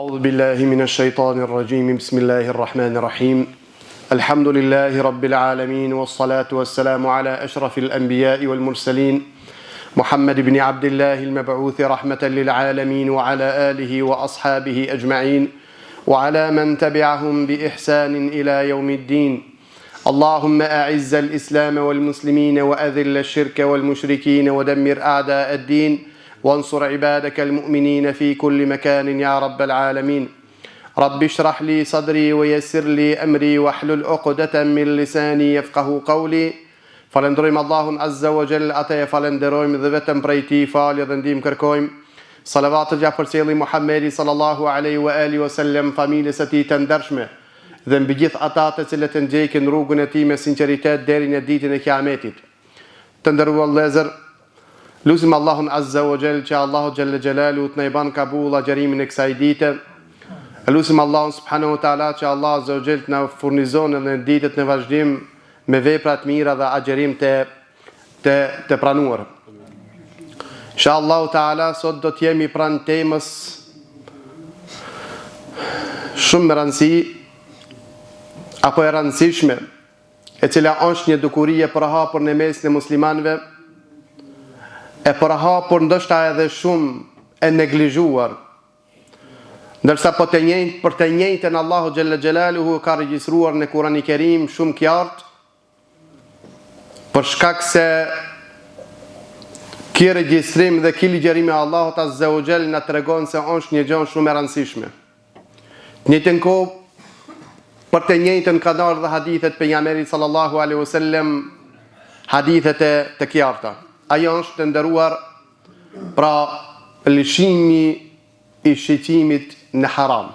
أعوذ بالله من الشيطان الرجيم بسم الله الرحمن الرحيم الحمد لله رب العالمين والصلاة والسلام على أشرف الأنبياء والمرسلين محمد بن عبد الله المبعوث رحمة للعالمين وعلى آله وأصحابه أجمعين وعلى من تبعهم بإحسان إلى يوم الدين اللهم أعز الإسلام والمسلمين وأذل الشرك والمشركين ودمر أعداء الدين وانصر عبادك المؤمنين في كل مكان يا رب العالمين رب اشرح لي صدري ويسر لي أمري واحلل عقدة من لساني يفقه قولي Falënderojmë Allahun Azza wa Jall, atë e falënderojmë dhe vetëm prej Tij falje dhe ndihmë kërkojmë. Salavatet ia përcjellim Muhammedit sallallahu alejhi wa alihi wa sellem, familjes së tij të ndershme dhe mbi gjithë ata të cilët e ndjekin rrugën e tij me sinqeritet deri në ditën e Kiametit. Të nderuar vëllezër, lusim Allahun Azza wa Jall që Allahu Xhelle Xhelaluhu të na i ban kabul agjërimin e kësaj dite. E lusim Allahun Subhanahu wa Taala që Allahu Azza wa Jall të na furnizon edhe në ditët në vazhdim me vepra të mira dhe agjërim të të të pranuar. Insha Allahu Teala sot do të jemi pranë temës shumë me rëndësi apo e rëndësishme, e cila është një dukuri e përhapur në mesin e muslimanëve, e përhapur ndoshta edhe shumë e neglizhuar. Ndërsa po të njëjtë për të njëjtën Allahu xhelle xhelaluhu ka regjistruar në Kur'anin Kerim shumë qartë për shkak se ky regjistrim dhe ky ligjërim i Allahut azza wa jall na tregon se është një gjë shumë e rëndësishme. Në të njëjtën kohë për të njëjtën kanë ardhur dhe hadithet e pejgamberit sallallahu alaihi wasallam hadithet e të qarta. Ajo është të nderuar pra lëshimi i shiqimit në haram.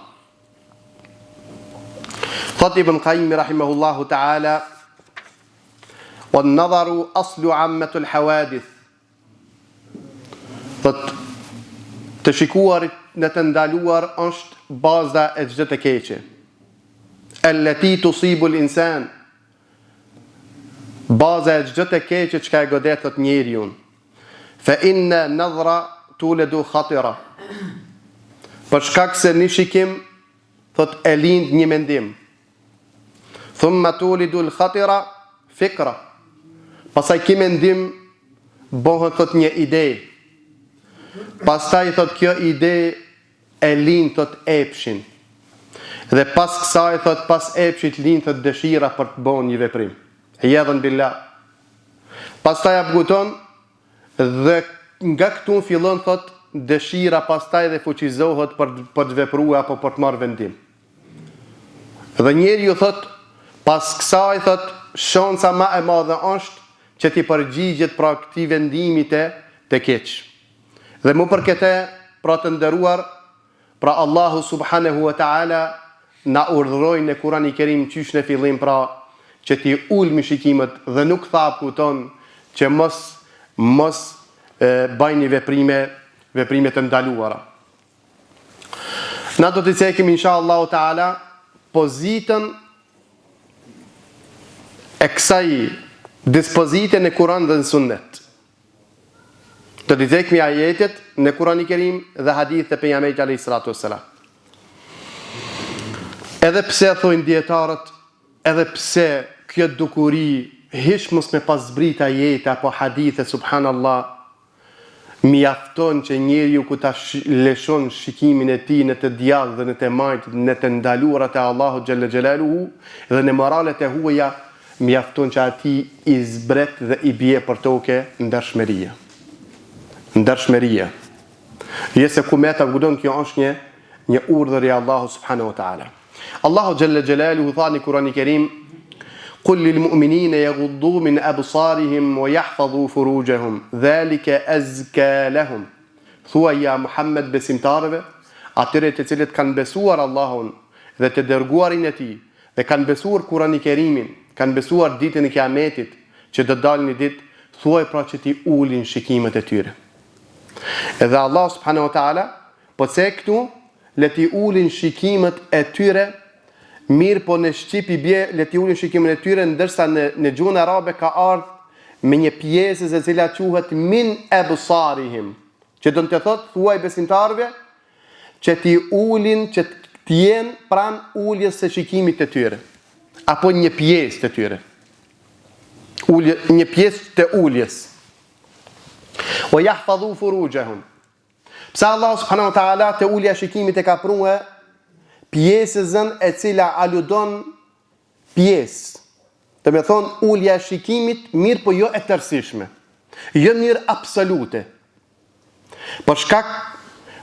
Thot Ibn Qayyim rahimahullahu ta'ala Wan nadharu aslu ammatul hawadith Thot të shikuarit në të ndaluar është baza e çdo të keqe. Allati tusibu al-insan Baza e çdo të keqe çka e godet thot njeriun. Fe inna nadhra tuledu khatira. Për shkak se një shikim thot e lind një mendim. Thumma tulidu al-khatira fikra. Pastaj ky mendim bëhet thot një ide. Pastaj thot kjo ide e lind thot epshin. Dhe pas kësaj thot pas epshit lind thot dëshira për të bërë një veprim. Ijadhen billah. Pastaj a kupton dhe nga këtu fillon thot dëshira pastaj dhe fuqizohet për për të vepruar apo për të marrë vendim. Dhe njeriu thot pas kësaj thot shansa ma e madhe është që t'i përgjigjet pra këtij vendimi të të keq. Dhe mu për këtë, pra të nderuar, pra Allahu subhanehu wa ta'ala na urdhëroi në Kurani Kerim qysh në fillim pra që t'i ulmi shikimet dhe nuk tha kupton që mos mos e, bajni veprime veprime të ndaluara. Na do t'i cekim insha Allahu Teala pozitën e kësaj dispozite në Kur'an dhe në Sunnet. Do t'i cekmi ajetet në Kurani Kerim dhe hadithet e pejgamberit alayhi salatu wassalam. Edhe pse thonë dietarët, edhe pse kjo dukuri hiç mos me pas zbrit ajete apo hadithe subhanallah mjafton që njeriu kur ta lëshon shikimin e tij në të djathtë dhe në të majtë në të ndaluarat e Allahut xhelle xhelaluhu dhe në moralet e huaja Mjafton që atij i zbret dhe i bie për toke ndershmëria. Ndershmëria. Jo se ku meta kupton kjo është një një urdhër i Allahut subhanahu wa taala. Allahu xhelle xhelaluhu tha në Kur'anin Kerim Kul lil mu'minina yaghuddu min absarihim wa yahfazu furujahum dhalika azka lahum. Thuaj ja Muhammed besimtarëve, atyre të cilët kanë besuar Allahun dhe të dërguarin e tij, Dhe kanë besuar Kurani Kerimin, kanë besuar ditën e Kiametit, që do të dalë një ditë, thuaj pra që t'i ulin shikimet e tyre. Edhe Allah subhanahu wa taala po cek këtu le t'i ulin shikimet e tyre, mirëpo në shqip i bie le t'i ulin shikimet e tyre, ndërsa në në gjuhën arabe ka ardhur me një pjesëz e cila quhet min absarihim, që do të thotë thuaj besimtarëve. që t'i ulin që të jenë pranë uljes së shikimit të tyre apo një pjesë të tyre. Ulje, një pjesë të uljes. Wa yahfazu furujahum. Pse Allah subhanahu wa taala te ulja e shikimit e ka prue pjesëzën e cila aludon pjesë. Domethonë ulja e shikimit mirëpo jo e tërësishme. Jo në mënyrë absolute. Për shkak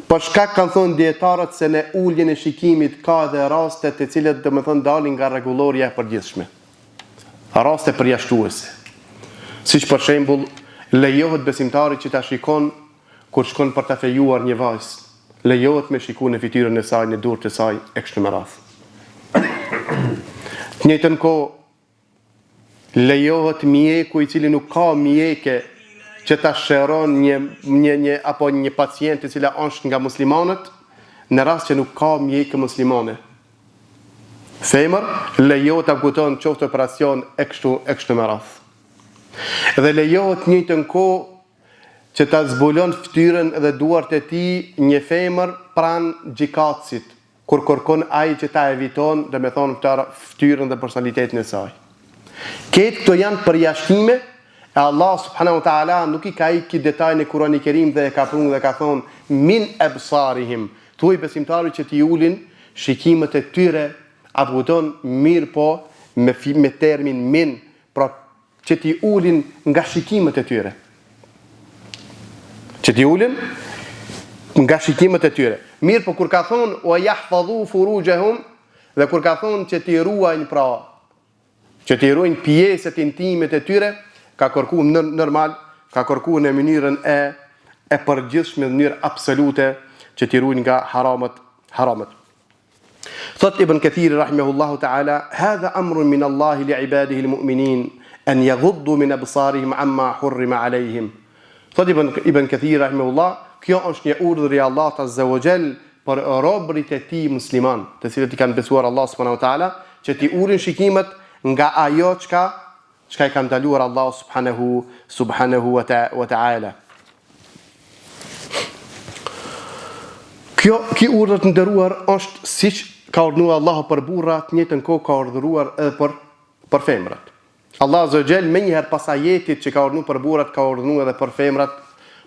për shkak kanë thonë dijetarët se në uljen e shikimit ka edhe raste të cilët domethonë dalin nga rregullorja e përgjithshme. Raste përjashtuese. Siç për shembull lejohet besimtarit që ta shikon kur shkon për ta fejuar një vajzë, lejohet me shiku në fytyrën e saj, në duart e saj e kështu me radhë. Të njëjtën kohë lejohet mjeku i cili nuk ka mjeke që ta shëron një një një apo një pacient i cila është nga muslimanët në rast që nuk ka mjeke muslimane. Femër lejohet ta kupton qoftë operacion e kështu e kështu me radhë. Dhe lejohet të njëjtën kohë që ta zbulon fytyrën dhe duart e tij një femër pranë gjykatësit, kur kërkon ai që ta eviton, domethonë fytyrën dhe personalitetin e saj. Ketë këto janë përjashtime e Allah subhanahu wa taala nuk i ka ik ky detaj në Kur'anin Kerim dhe e ka pru dhe ka thonë min absarihim, thuaj besimtarëve që t'i ulin shikimet e tyre, a kupton mirëpo me me termin min, pra Që t'i ulin nga shikimet e tyre. Që t'i ulin nga shikimet e tyre. Mirëpo kur ka thonë wa yahfazu furujahum dhe kur ka thonë që t'i ruajnë pra që t'i ruajnë pjesët intime të tyre, ka kërku në, normal, ka kërku në mënyrën e e përgjithshme në mënyrë absolute që t'i ruajnë nga haramet, haramet. Thot Ibn Kathiri rahimehullahu ta'ala, "Hadha amrun min Allahi li ibadihi al-mu'minin an yaghuddu min absarihim amma hurrima alayhim." Thot Ibn Ibn Kathiri rahimehullah, kjo është një urdhër i Allahut azza wa jall për robërit e tij musliman, të cilët i kanë besuar Allah subhanahu wa taala, që t'i ulin shikimet nga ajo çka çka i ka ndaluar Allahu subhanahu subhanahu wa ta wa taala. Kjo ky urdhër të nderuar është siç ka urdhëruar Allahu për burra, të njëjtën kohë ka urdhëruar edhe për për femrat. Allah azza wa jall menjëherë pas ajetit që ka urdhëruar për burrat, ka urdhëruar edhe për femrat,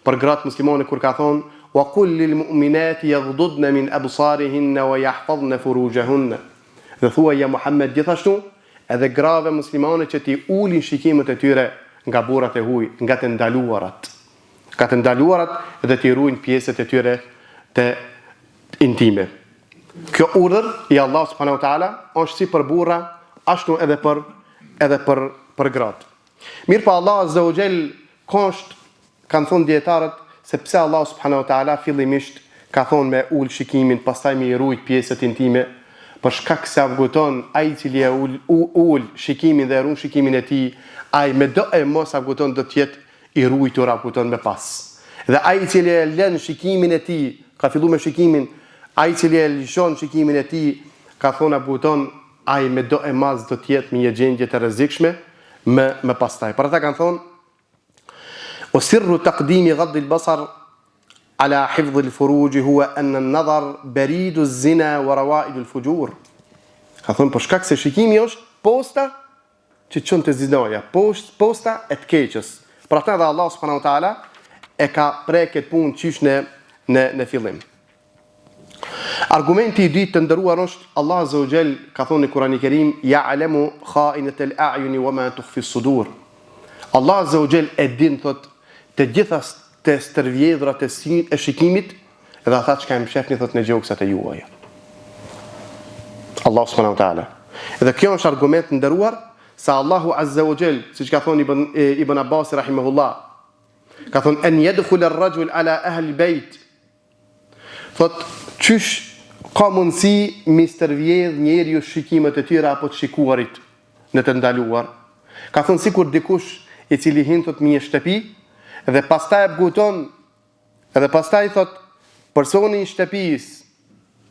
për gratë muslimane kur ka thonë wa qul lil mu'minati yaghdudna min absarihinna wa yahfazna furujahunna. Dhe thuaj ja Muhammed gjithashtu edhe grave muslimane që t'i ulin shikimet e tyre nga burrat e huaj, nga të ndaluarat, nga të ndaluarat dhe t'i ruajnë pjesët e tyre të intime. Kjo urdhër i Allahut subhanahu wa taala është si për burra, ashtu edhe për edhe për për gratë. Mirëpo Allah azza wa jall ka është Kanë thonë dijetarët se pse Allahu subhanahu wa ta'ala fillimisht ka thonë me ul shikimin pastaj me i rujt pjesët intime, për shkak se a kupton ai i cili e ul u ul shikimin dhe e run shikimin e tij, ai me do e mos a kupton do të jetë i rujtur a kupton me pas. Dhe ai i cili e lën shikimin e tij, ka fillu me shikimin, ai i cili e lëshon shikimin e tij, ka thonë a kupton ai me do e mas do të jetë me një gjendje të rrezikshme më më pastaj. Për ata kanë thonë Wa sirru taqdimi ghadd al-basar ala hifdh al-furuj huwa an an-nazar baridu az-zina wa rawaid al-fujur. Ka thonë për shkak se shikimi është posta që çon te zinaja, post, posta e të keqës. Për ata edhe Allah subhanahu wa taala e ka prek këtë punë qysh në në në fillim. Argumenti i dytë të nderuar është Allah Azza wa Jall ka thonë në Kur'anin Kerim ya'lamu kha'inat al-a'yuni wa ma tukhfi as-sudur. Allah Azza wa Jall e din thot të gjitha të stërvjedhurat e sy e shikimit dhe ata çka e mshefni thot në gjoksat e juaja. Allah subhanahu wa taala. Dhe kjo është argument të nderuar se Allahu Azza wa Jall, siç ka thonë Ibn Ibn Abbas rahimahullah, ka thonë en yadkhul ar-rajul ala ahli bejt Thot, qysh ka mundësi mi stërvjedh njeriu shikimet e tyre apo të shikuarit në të ndaluar? Ka thonë sikur dikush i cili hin thot në një shtëpi dhe pastaj e kupton edhe pastaj thot personi i shtëpisë,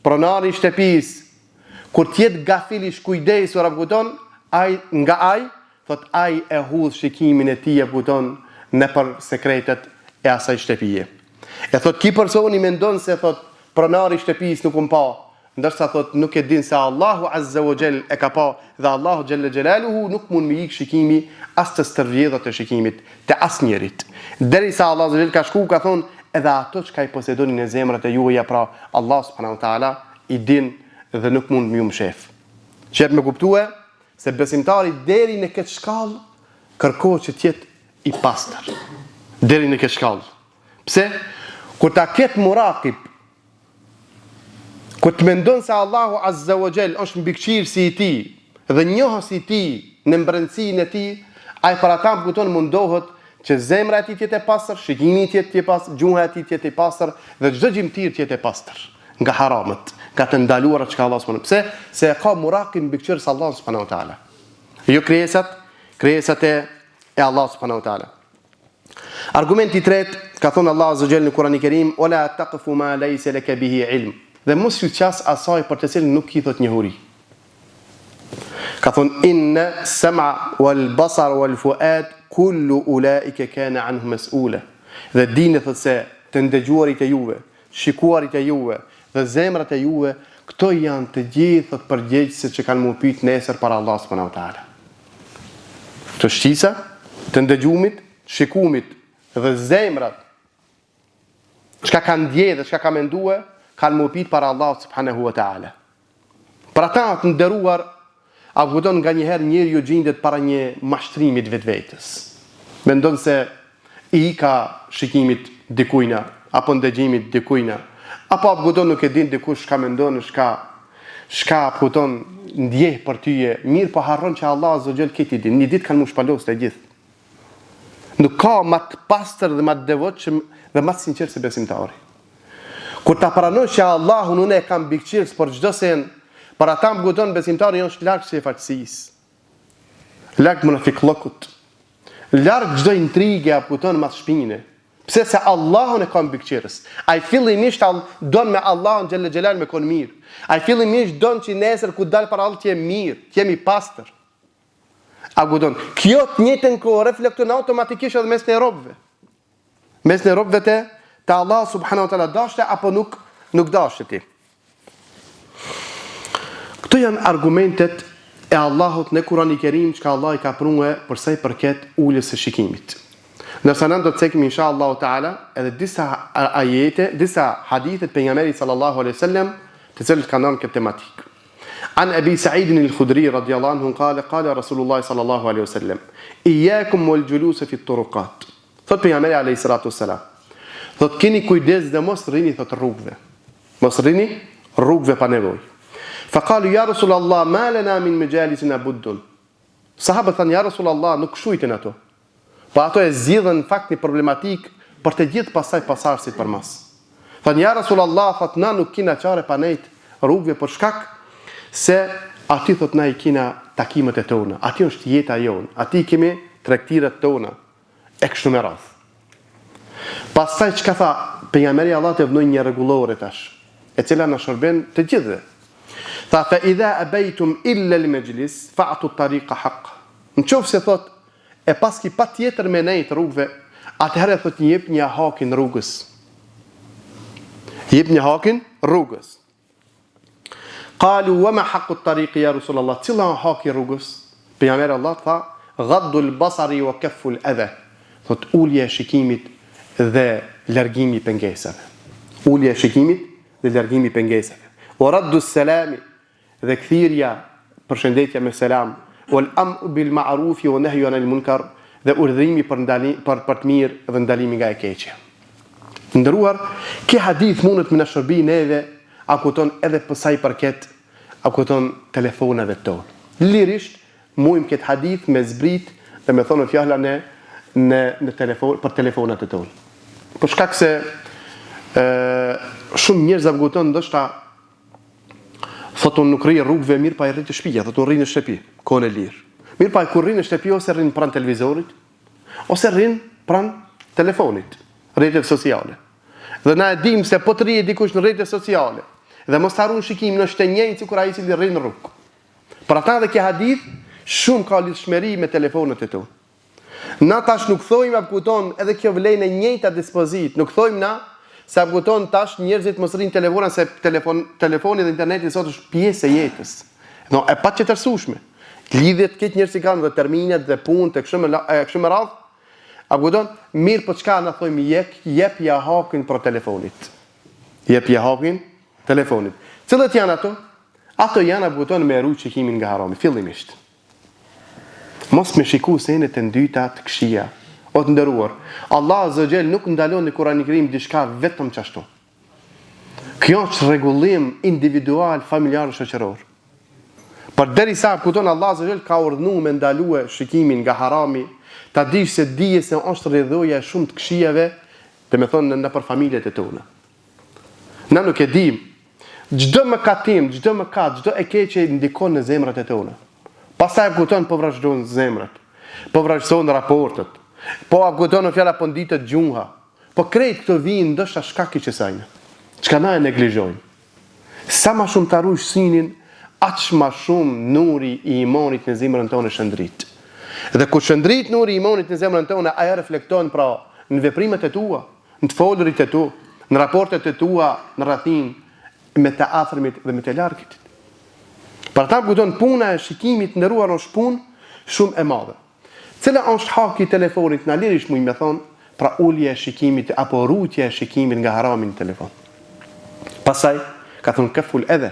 pronari i shtëpisë, kur të jetë gafil i shkujdesur a kupton, ai nga ai Thot ai e hudh shikimin e tij e kupton nëpër sekretet e asaj shtëpie. E thot ky personi mendon se thot. pronari i shtëpisë nuk më pa, ndërsa thotë nuk e din se Allahu azza wa jall e ka pa dhe Allahu xhelle xhelaluhu nuk mund me ik shikimi as të stërvjedhat e shikimit të asnjërit. Derisa Allahu azza wa jall ka shku ka thonë edhe ato çka i posedoni në zemrat e juaja pra Allah subhanahu wa taala i din dhe nuk mund me ju mshef. Që jep me kuptue se besimtari deri në këtë shkallë kërkohet që të jetë i pastër. Deri në këtë shkallë. Pse? Kur ta ketë murakib, kur të mendon se Allahu Azza wa Jall është mbikëqyrësi i tij dhe njohësi i tij në mbrendësinë e tij, ai për ata më kupton mundohet që zemra e tij të jetë e pastër, shikimi i tij të jetë i pastër, gjuha e tij të jetë e pastër dhe çdo gjymtyrë të jetë e pastër nga haramet, nga të ndaluarat që ka Allahu subhanahu. Pse? Se e ka murakib mbikëqyrës Allahu subhanahu wa taala. Jo krijesat, krijesat e e Allahut subhanahu wa taala. Argumenti i tretë, ka thonë Allah Azza Jall në Kur'anin Kerim, "Wala taqfu ma laysa laka bihi ilm." Dhe mos ju qas asaj për të cilën nuk ki thot njohuri. Ka thonë inna sam'a wal basar wal fuad kullu ulaika kana anhu mas'ula. Dhe dini thot se të ndëgjuarit e juve, shikuarit e juve dhe zemrat e juve, këto janë të gjithë thot përgjegjëse që kanë mu pyet nesër para Allah subhanahu wa taala. Këto shqisa, të ndëgjumit, shikumit dhe zemrat, çka ka ndje dhe çka ka mendue, kanë mu pyet para Allahut subhanahu wa taala. Për ata të nderuar, a kupton nganjëherë njeriu gjindet para një mashtrimit vetvetes. Mendon se i ika shikimit dikujna, apo ndëgjimit dikujna, apo a kupton nuk e din dikush çka mendon, çka çka a kupton ndjeh për tyje, mirëpo harron që Allah azza xhel krejt i din, një ditë kanë mu shpalos të gjithë. Nuk ka ma të pastër dhe ma të devotshëm dhe ma të sinqertë se besimtari. Kur ta pranosh që Allahun unë e kam mbikëqyrës për çdo sen, për ata më kupton besimtari është larg syefaqësisë. Larg munafikllëkut. Larg çdo intrige a kupton mas shpine. Pse se Allahun e ka mbikëqyrës. Ai fillimisht don me Allahun xhelle xhelal me kon mirë. Ai fillimisht don që nesër kur dal para Allahut të jem mirë, të jem i pastër. A kupton? Kjo të njëjtën kohë reflekton automatikisht edhe mes e robëve. Mes e robëve të të Allah subhanahu wa taala dashte apo nuk nuk dashte ti. Këto janë argumentet e Allahut në Kur'anin Kerim çka Allah i ka prue për sa i përket uljes së shikimit. Ndërsa ne do të cekim insha Allahu Teala edhe disa ajete, disa hadithe të pejgamberit sallallahu alaihi wasallam, të cilët kanë dhënë këtë tematikë. An Abi Sa'id al-Khudri radhiyallahu anhu qala qala Rasulullah sallallahu alaihi wasallam: "Iyyakum wal julus fi at-turuqat." Thot pejgamberi alayhi salatu wasalam. Thot keni kujdes dhe mos rrini thot rrugëve. Mos rrini rrugëve pa nevojë. Fa qalu ya Rasulullah ma lana min majalisina buddun. Sahabët thanë ja Rasulullah nuk shujten ato. Po ato e zgjidhën në fakt një problematikë për të gjithë pastaj pasardhësit përmas. Thanë ja Rasulullah thot na nuk kina qare pa nejt rrugëve për shkak se aty thot na i kina takimet e tona, aty është jeta jonë, aty i kemi tregtirat tona, e kështu me radhë. Pastaj çka tha pejgamberi i Allahut e vnoi një rregullore tash, e cila na shërben të gjithëve. Tha fa idha abaitum illa al-majlis fa'tu at-tariqa haqq. Në qoftë se thot e paski patjetër me nejt rrugëve, atëherë thot jepnja hakin rrugës. Jepnja hakin rrugës. Qalu wa ma haqqu at-tariqi ya Rasulullah? Cila është haki i rrugës? Pejgamberi i Allahut tha, Ghaddu al-basari wa kaffu al-adha. Thot ulja e shikimit dhe largimi i pengesave. Ulja e shikimit dhe largimi i pengesave. Wa raddu as-salami dhe kthirja përshëndetja me selam, wal amru bil ma'rufi wa nahyu anil munkar dhe urdhërimi për ndalim për për të mirë dhe ndalimi nga e keqja. Të nderuar, ky hadith mundet me na shërbi neve a kupton edhe për sa i përket a kupton telefonave tonë. Lirisht mujmë këtë hadith me zbrit dhe me thonë fjala në në në telefon për telefonat e tonë. Për shkak se ë shumë njerëz a kupton ndoshta thotë unë nuk rri rrugëve mirë pa i rri te shtëpia, thotë unë rri në shtëpi, kohën e lirë. Mirë pa kur rri në shtëpi ose rrin pranë televizorit, ose rrin pranë telefonit, rrjeteve sociale. Dhe na e dimë se po të rrijë dikush në rrjete sociale dhe mos ta ruan shikimin është e njëjtë sikur ai i cili rrin në rrugë. Për ata edhe ky hadith shumë ka lidhshmëri me telefonat e tonë. Na tash nuk thojmë a kupton edhe kjo vlen e njëjta dispozitë, nuk thojmë na. Se a kupton tash njerëzit mos rrinë telefona se telefon, telefoni dhe interneti sot është pjesë e jetës. No, e patjetërsueshme. Lidhjet këtë njerëzit kanë dhe terminet dhe punët e kështu me e kështu me radhë. A kupton? Mirë, po çka na thojmë jep, jepja hakin për telefonit. Jepja hakin telefonit. Cilët janë ato? Ato janë a kupton me rujt shikimin nga harami fillimisht. Mos me shiku sene të ndyta të këqija. O të nderuar, Allah Azza wa Jall nuk ndalon në Kur'anin Kerim diçka vetëm qashtu. Kjo është rregullim individual, familjar dhe shoqëror. Përderisa kupton Allah Azza wa Jall ka urdhnu me ndalue shikimin nga harami, ta dish se dije se është rrjedhoja e shumë të këqijave, domethënë nëpër familjet e tona. Na nuk e dimë. Çdo mëkatim, çdo mëkat, çdo e keqe ndikon në zemrat e tona. Pastaj a kupton po vrazhdon zemrat. Po vrazhdon raportet. Po a kupton në fjala po ndytet gjuha. Po krejt këto vijnë ndoshta shkak i qësajna. Çka na e neglizhojmë. Sa ma shumë ta ruajsh synin, aq ma shumë nuri i imanit në zemrën tonë shndrit. Dhe kur shndrit nuri i imanit në zemrën tonë, ajo reflekton pra në veprimet e tua. Në të folurit e tu, në raportet e tua në rrethinë me të afërmit dhe me të largëtit. Për ata kupton puna e shikimit të nderuar është punë shumë e madhe. Cila është haki i telefonit na lirisht mujmë me thonë, pra ulja e shikimit apo rujtja e shikimit nga harami në telefon. Pastaj ka thonë keful edha.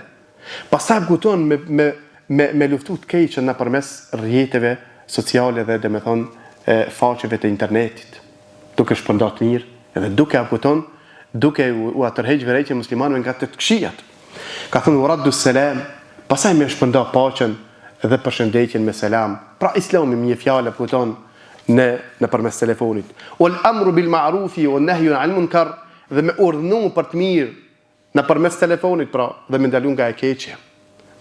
Pastaj kupton me me me me luftu të keqen nëpërmes rrjeteve sociale dhe domethënë faqeve të internetit. Duke shpërnda të mirë dhe duke a kupton, duke ua tërheq vërejtjen muslimanëve nga të këqijat. Ka thënë wa raddu selam, pastaj me shpërnda paqen dhe përshëndetjen me selam. Pra Islami me një fjalë kupton në nëpërmes telefonit. Wal amru bil ma'rufi wan nahyu 'anil munkar dhe me urdhnu për të mirë Nëpërmes telefonit pra dhe me ndalu nga e keqja,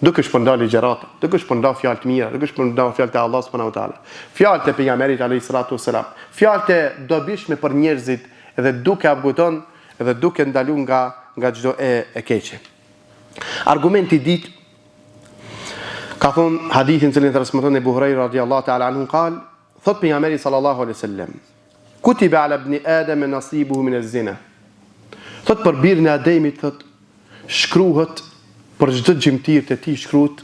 duke shpërnda ligjërata, duke shpërnda fjalë të mira, duke shpërnda fjalët e Allahut subhanahu wa taala, fjalët e pejgamberit alayhi salatu wasalam, fjalë të dobishme për njerëzit dhe duke a kupton dhe duke ndalu nga nga çdo e e keqe. Argumenti i dytë ka thon hadithin cilin transmeton Ebu Hurajra radiallahu ta'ala anhu kal, thot pejgamberi sallallahu alaihi wasallam, Kutibe ala ibni Ademe nasibuhu min ez-zina. Thot për birin e Ademit thot shkruhet për çdo gjymtyrë të tij shkruhet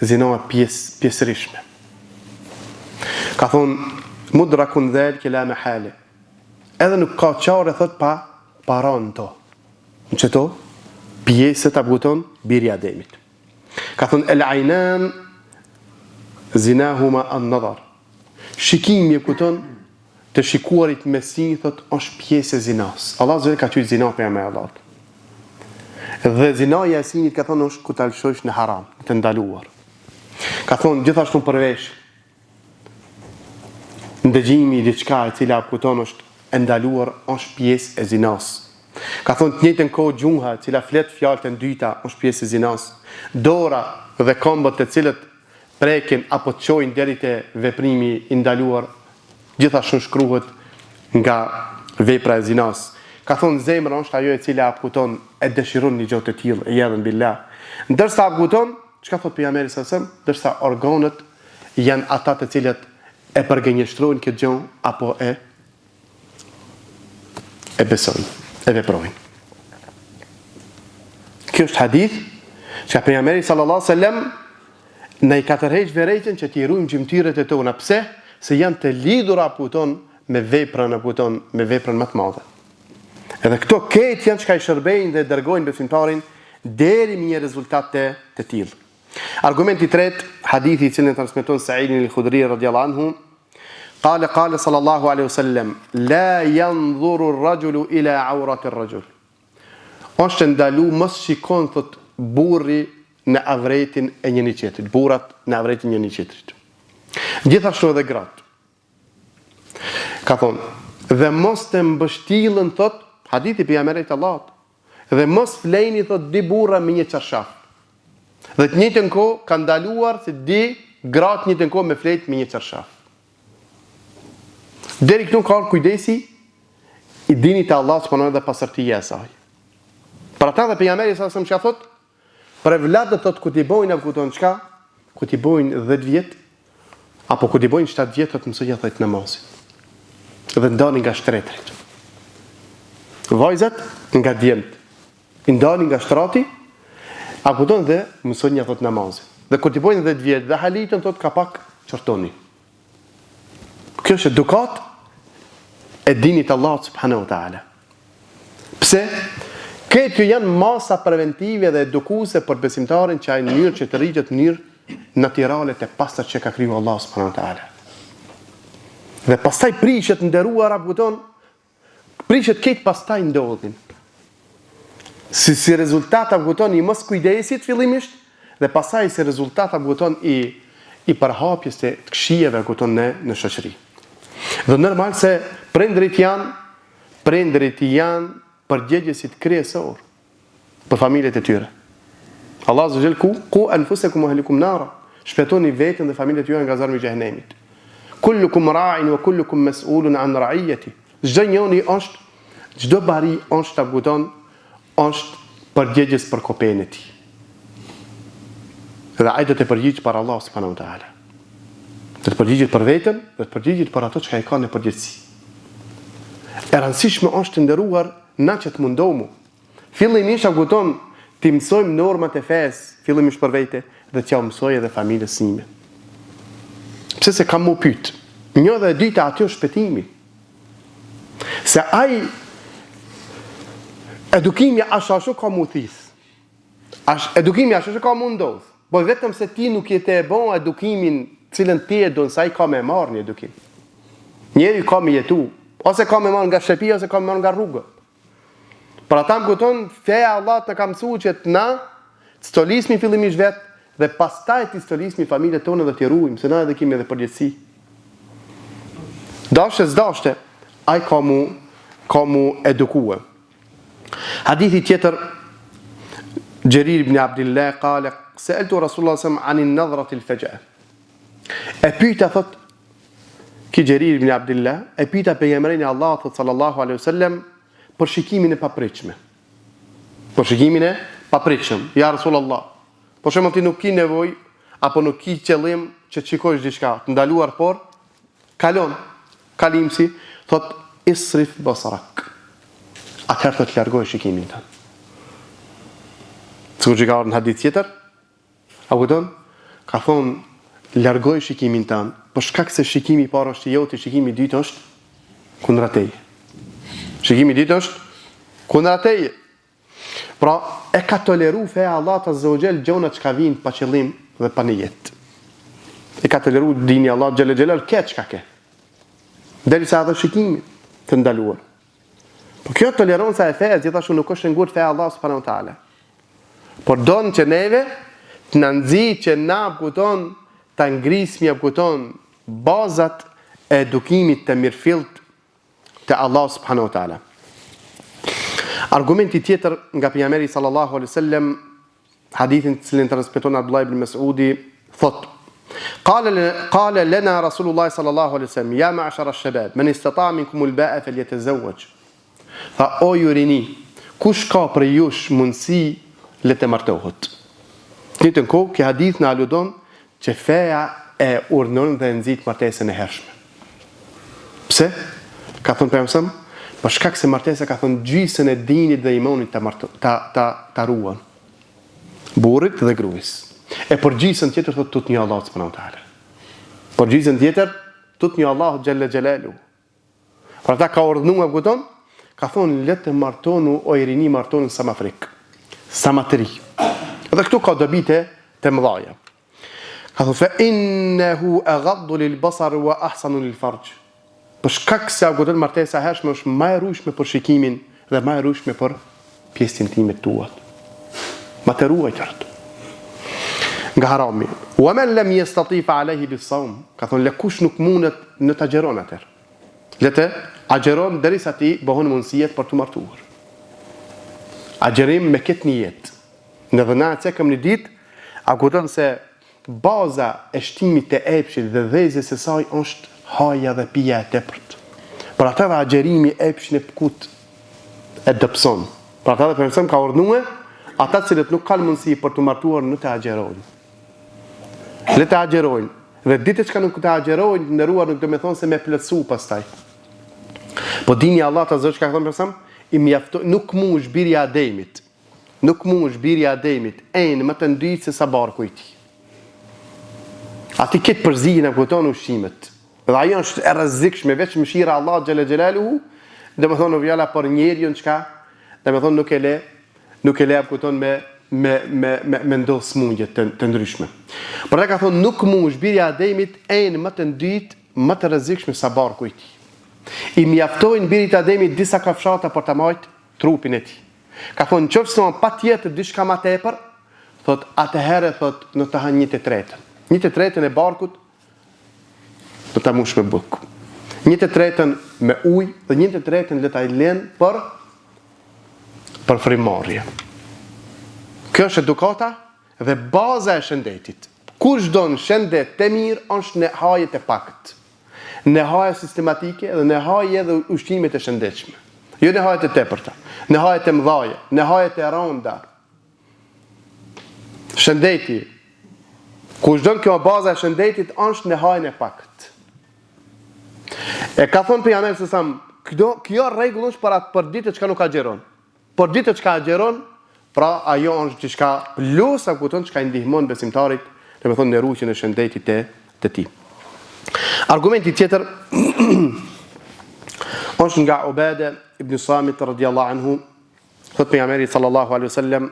zina e pjesë pjesërishme. Ka thon mudrakun dhalike la mahale. Edhe nuk ka çare thot pa pa ra në to. Në qëto pjesët a kupton biri i Ademit. Ka thon el ajnan zinahuma an nadhar. Shikimi e kupton të shikuarit me sy thot është pjesë e zinas. Allah azza ka qujt zina pejgamberi i Allahut. Dhe zinaja e synit ka thonë është ku ta lëshojsh në haram, në të ndaluar. Ka thonë gjithashtu për vesh. Ndëgjimi i diçka e cila kupton është e ndaluar është pjesë e zinas. Ka thonë të njëjtën kohë gjuha e cila flet fjalë të ndyta është pjesë e zinas. Dora dhe këmbët të cilët prekin apo çojnë deri te veprimi i ndaluar, gjithashtu shkruhet nga vepra e zinas. Ka thonë zemra është ajo e cila a kupton e dëshiron një gjë të tillë, ijadhen billah. Ndërsa a kupton, çka thotë pejgamberi sallallahu alajhi wasallam, ndërsa organet janë ata të cilët e përgënjeshtrojnë këtë gjë apo e e besojnë, e veprojnë. Kjo është hadith që pejgamberi sallallahu alajhi wasallam na i ka tërheq vërejtjen që t'i ruajmë gjymtyrët e tona. Pse? Se janë të lidhura kupton me veprën, a kupton me veprën më të madhe. Edhe këto krejt janë çka i shërbejnë dhe dërgojnë besimtarin deri në një rezultat të të tillë. Argumenti i tretë, hadithi i cilin e transmeton Sa'id al-Khudri radhiyallahu anhu, Kale kale sallallahu alaihi wasallam la yanzuru ar-rajulu ila awrati ar-rajul. Është ndalu mos shikon thot burri në avretin e njëri tjetrit, burrat në avretin e njëri tjetrit. Gjithashtu edhe gratë. Ka thonë, dhe mos të mbështillen thot hadithi pejgamberit të Allahut, Dhe mos flejni thot dy burra me një çarshaf. Dhe të njëjtën kohë ka ndaluar se dy gra të njëjtën kohë me flejt me një çarshaf. Deri këtu ka ardhur kujdesi i dinit të Allahut subhanahu dhe pastërtia e saj. Për ata dhe pejgamberi sa selam çka thot? Për evladët thot kur t'i bojnë a kupton çka? Kur t'i bojnë 10 vjet apo kur t'i bojnë 7 vjet thot mësoja thot namazin. Dhe ndani nga shtretërit. Vajzat nga djemtë. I ndani nga shtrati, a kupton dhe mësonja thot namazin. Dhe kur t'i bojnë 10 vjet dhe halitën thot ka pak qortoni. Kjo është edukatë e dinit Allahut subhanahu wa taala. Pse? Këto janë masa preventive dhe edukuese për besimtarin që ai në mënyrë që të rritet në mënyrë natyrale të pastër që ka kriju Allahu subhanahu wa taala. Dhe pastaj prishet nderuar a kupton Prishet krejt pastaj ndodhin. Si si rezultat a kupton i moskujdesit fillimisht dhe pastaj si rezultat a kupton i i përhapjes të të këqijave a kupton në në shoqëri. Dhe normal se prindërit janë prindërit janë përgjegjësit kryesor për familjet e tyre. Allah azza xhel ku ku anfusakum wa ahlikum nara. Shpëtoni veten dhe familjet tuaja nga zjarmi i xhehenemit. Kullukum ra'in wa kullukum mas'ulun an ra'iyati. Çdo njeri është, çdo bari është a kupton, është përgjegjës për kopenë e tij. Dhe ai do të përgjigjet para Allahut subhanahu wa taala. Do të përgjigjet për veten, do të përgjigjet për ato çka i ka në përgjegjësi. E rëndësishme është të nderuar na që të mundohemi Fillimisht a kupton t'i mësojmë normat e fesë, fillimisht për vete dhe t'jau mësoj edhe familjes sime. Pse se kam m'u pyet. Një dhe e dyta aty është shpëtimi. Se ai edukimi ashtu ashtu ka m'u thith. Ash, edukimi ashtu ashtu ka m'u ndodh. Po vetëm se ti nuk je tu e bo edukimin cilën ti e don, se ai ka me marrë një edukim. Njeri ka me jetu, ose ka me marrë nga shtëpia, ose ka me marrë nga rruga. Për ata a kupton, feja e Allahut na ka mësu që të na të stolismi fillimisht vetë dhe pastaj t'i stolismi familjet tona dhe t'i ruajmë, se na edhe kemi edhe përgjegjësi. Dashte s'dashte, ai ka mu, ka mu edukue. Hadithi tjetër, Xherir ibn Abdillah, kale, seeltu Rasulullah sallam anin nadhratil fexh'e. E pyta, thot, Ky Xherir ibn Abdillah e pyta pejgamberin e Allahut thot sallallahu alaihi wasallam për shikimin e papritshme. Për shikimin e papritshëm. Ja Rasulullah. Për shembull ti nuk ki nevojë apo nuk ki qëllim që të shikosh diçka të ndaluar por kalon kalimsi thot isrif basarak. Atëherë thot largoj shikimin tënd. Sikur që ka ardhur në hadith tjetër, A kupton? Ka thonë, largoj shikimin tënd, për shkak se shikimi i parë është i joti, shikimi i dytë është kundra teje. Shikimi i dytë është kundra teje. Pra, e ka toleru feja e Allahut azza wa jall gjona çka vijnë pa qëllim dhe pa nijet. E ka toleru dini i Allahut xhelle xhelal këtë çka ke. Derisa edhe shikimi të ndaluar. Po kjo toleranca e fesë gjithashtu nuk është e ngurtë feja e Allahut subhanahu wa taala. Por don që neve të na nxit që na kupton ta ngrismi a kupton bazat e edukimit të mirëfillt të Allahut subhanahu wa taala. Argumenti tjetër nga pejgamberi sallallahu alaihi wasallam Hadithin të cilin transmeton Abdullah ibn Mesudi thotë: Qala qala lana Rasulullah sallallahu alaihi wasallam ya ma'shar ash-shabab man istata'a minkum al-ba'a falyatazawwaj. Tha o ju rini, kush ka prej jush mundësi le të martohet. Në të njëjtën kohë, ky hadith na aludon që feja e urdhëron dhe e nxit martesën e hershme. Pse? Ka thënë pejgamberi sa? Për shkak se martesa ka thënë gjysën e dinit dhe imanit ta marto, ta ta ta ruan. Burrit dhe gruas. E për gjysën tjetër thotë tutni Allahut subhanahu wa taala. Për gjysën tjetër tutni Allahut xhelle xhelalu. Pra ta ka urdhënuar, a kupton? Ka thonë le të martonu o rini martonu sa ma frik. Sa ma të ri. Dhe këtu ka dobi të të mëdha. Ka thonë fa innehu aghaddu lil basar wa ahsanu lil farj. Për shkak se a kupton martesa e hershme është më e rujshme për shikimin dhe më e rujshme për pjesët intime tuat. Ma të ruajturat. Nga harami. Wa men lam yastati fa alayhi bis sawm. Ka thonë le kush nuk mundet le të agjëron atëherë. Le të agjëron derisa t'i bëhen mundësiet për t'u martuar. Agjërim me këtë nijet. Ne dhe na e cekëm një ditë, a kupton se baza e shtimit të epshit dhe dhezjes së saj është haja dhe pija e tepërt. Për ata dhe agjërimi epshin e pkut e dobëson. Për ata dhe pejgamberi ka urdhënue, ata të cilët nuk kanë mundësi për t'u martuar le të agjërojnë. Le të agjërojnë. Dhe ditët çka nuk të agjërojnë, të nderuar nuk do me thonë se me plotësu pastaj. Po dini Allahut azza çka ka thënë pejgamberi? i mjafto, nuk mush biri i Ademit, nuk mush biri i Ademit, enë më të ndytë se sa barku i tij. Aty krejt përzihen, a kupton ushqimet. Dhe ajo është e rrezikshme, veç mëshira e Allahut xhele xhelaluhu, domethonë fjala për njeriun çka, domethonë nuk e le, nuk e le a kupton me me me me me ndodh smundje të, të ndryshme. Por ai ka thonë nuk mush biri i Ademit enë më të ndytë, më të rrezikshme sa barku i tij. I mjaftojnë birit të Ademit disa kafshata për ta majt trupin e tij. Ka thonë në qoftë se patjetër diçka më tepër, thot atëherë thot le ta han një të tretën. Një të tretën e barkut do ta mush me bukë. Një të tretën me ujë dhe një të tretën le ta lënë për për frymëmarrje. Kjo është edukata dhe baza e shëndetit. Kush don shëndet të mirë është në haje të pakët. Në haje sistematike dhe në haje edhe ushqimet e shëndetshme. Jo në haje të tepërta, në haje të mëdhaje, në haje të rënda. Shëndeti. Kush don kjo baza e shëndetit është në hajën e pakët. E ka thonë pejgamberi alejhi selam, kjo, kjo rregull është për atë për ditë çka nuk agjëron. Për ditë çka agjëron, pra ajo është diçka plus a kupton çka i ndihmon besimtarit, domethonë në ruajtjen e shëndetit të të tij. Argumenti tjetër është nga Ubade ibn Samit radiallahu anhu, Thot pejgamberi sallallahu alaihi wasallam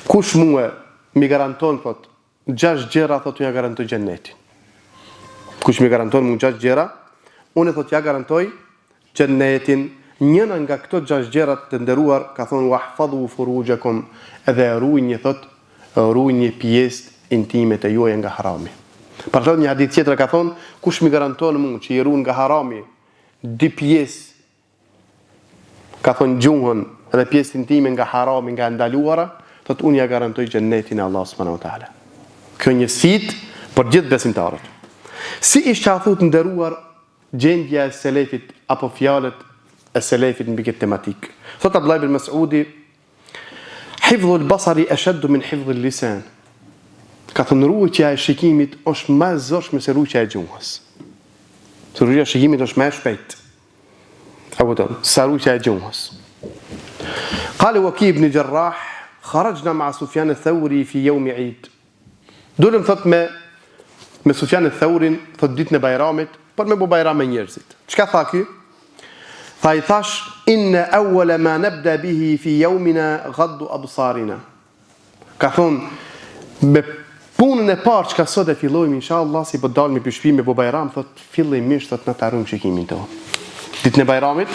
Kush mue mi garanton thot gjashtë gjëra thot unë ja garantoj xhennetin. Kush mi garanton mu gjashtë gjëra, unë thot ja garantoj xhennetin. Njëna nga këto gjashtë gjëra të nderuar ka thonë wahfadhu furujakum, edhe ruajni thot ruajni pjesët intime të juaja nga harami. Për atë një hadith tjetër ka thonë kush mi garanton mu që i ruan nga harami dy pjesë ka thonë gjuhën dhe pjesë intime nga harami, nga e ndaluara, thot unë ja garantoj xhennetin e Allahut subhanahu wa taala. Kjo një sfidë për gjithë besimtarët. Si ishte a thot nderuar gjendja e selefit apo fjalët e selefit mbi këtë tematikë? Thot Abdullah ibn Mas'udi, Hifdhu al-basari ashaddu min hifdhi al-lisan. Ka thënë ruajtja e shikimit është më e zorshme se ruajtja e gjuhës. Se ruajtja e shikimit është më e shpejtë. A kupton? Sa ruajtja e gjuhës. Kale Waki ibn Jarrah, kharajna ma'a Sufjan al-Thawri fi yawm Eid. Dulëm thot me me Sufjan eth-Theurin, thot ditën e Bajramit, për me bo Bajram me njerëzit. Çka tha ky? Tha i thash, inne awwala ma nabda bihi fi yawmina ghaddu absarina. Ka thon me punën e parë çka sot e fillojmë inshallah si po dalim prej shtëpi me bo Bajram, thot fillimisht thot na ta ruajmë shikimin tonë. Ditën e Bajramit,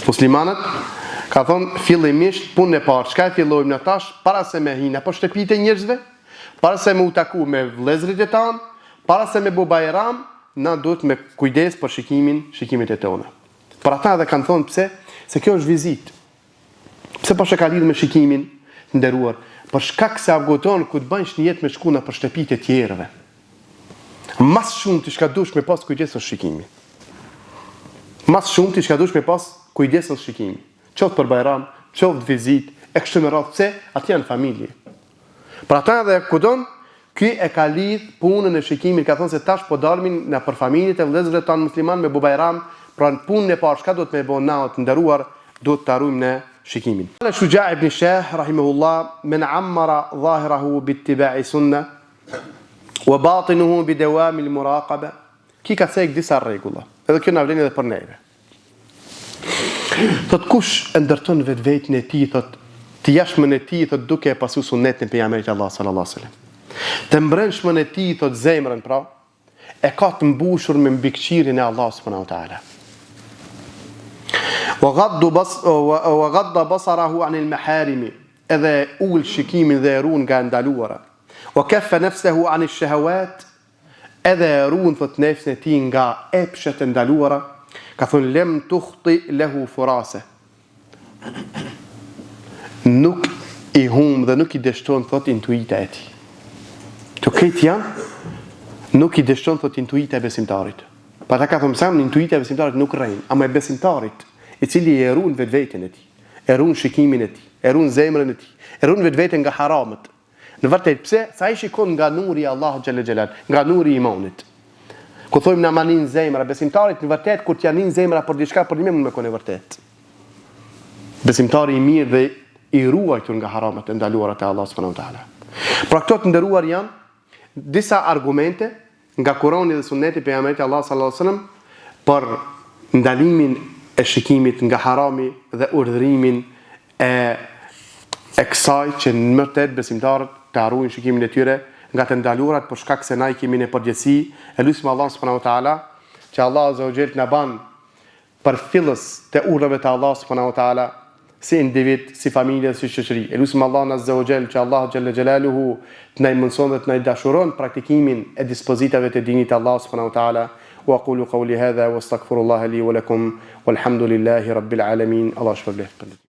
muslimanët ka thon fillimisht punën e parë çka e fillojmë na tash para se me hi nëpër shtëpitë e njerëzve, para se me u taku me vëllezërit e tanë, para se me bo Bajram, na duhet me kujdes për shikimin, shikimet e tona. Për ata edhe kanë thonë pse, se kjo është vizitë. Pse bash e ka lidhë me shikimin, të nderuar? Për shkak se a kupton kur të bëjsh nijet me shku nëpër shtëpitë e tjerëve. Ma s'shumti çka dush me pas kujdes është shikimi. Ma s'shumti çka dush me pas kujdes është shikimi. Qoftë për Bajram, qoftë vizitë, e kështu me radhë, pse aty janë familje. Për ata edhe kupton, ky e ka lidh punën e shikimit, ka thënë se tash po dalmi nëpër familjet e vëllezërve tanë musliman me bo Bajram, pra në punën e parë çka duhet me bo na të nderuar, duhet ta ruajmë ne shikimin. Kale Shuxha ibn Shah rahimehullah, men ammara dhahirahu bi ittiba'i sunna wa batinuhu bi dawami al-muraqaba. Ky ka cek disa rregulla. Edhe kjo na vlen edhe për neve. Thot kush e ndërton vetveten e tij, thot të jashtmen e tij, thot duke e pasu sunnetin e pejgamberit Allah sallallahu alaihi wasallam. Të mbrendshmën e tij, thot zemrën pra, e ka të mbushur me mbikëqyrjen e Allahut subhanahu wa taala. Wa ghaddu bas wa ghadda basarahu anil maharimi, edhe ul shikimin dhe e ruan nga e ndaluara. Wa kaffa nafsahu anish shahawat, edhe e ruan thot nefsin e tij nga epshet e ndaluara, ka thënë lem tukhti lehu furase. Nuk i humb dhe nuk i dështon thot intuita e tij. Këto krejt janë nuk i dështon thot intuita e besimtarit. Pa ta ka thënë pse intuita e besimtarit nuk rren, ama e besimtarit i cili e ruan vetveten e tij, e ruan shikimin e tij, e ruan zemrën e tij, e ruan vetveten nga haramet, Në vërtet, pse? Se ai shikon nga nuri i Allahut xhelle xhelal, nga nuri i imanit. Kur thojmë na ma nin zemra, besimtarit në vërtet kur t'ja nin zemra për diçka për një mund me kon e vërtet. Besimtari i mirë dhe i ruajtur nga haramet e ndaluara të Allahut subhanahu wa taala. Pra këto të nderuar janë disa argumente nga Kurani dhe Sunneti i pejgamberit të Allahut sallallahu alaihi wasallam për ndalimin e shikimit nga harami dhe urdhërimin e e kësaj që në vërtet besimtarët ta ruajnë shikimin e tyre nga të ndalurat për shkak se na i kemi në përgjegjësi e lusim Allahun subhanahu wa taala që Allahu azza wa jall të na ban përfillës të urdhrave të Allahut subhanahu wa taala si individ, si familje dhe si shoqëri. E lusim Allahun azza wa jall që Allahu xhalla xhelaluhu të na i mundëson dhe të na i dashuron praktikimin e dispozitave të dinit të Allahut subhanahu wa taala. Wa aqulu qawli hadha wa astaghfirullaha li wa lakum walhamdulillahi rabbil alamin. Allahu ju shpërbleftë.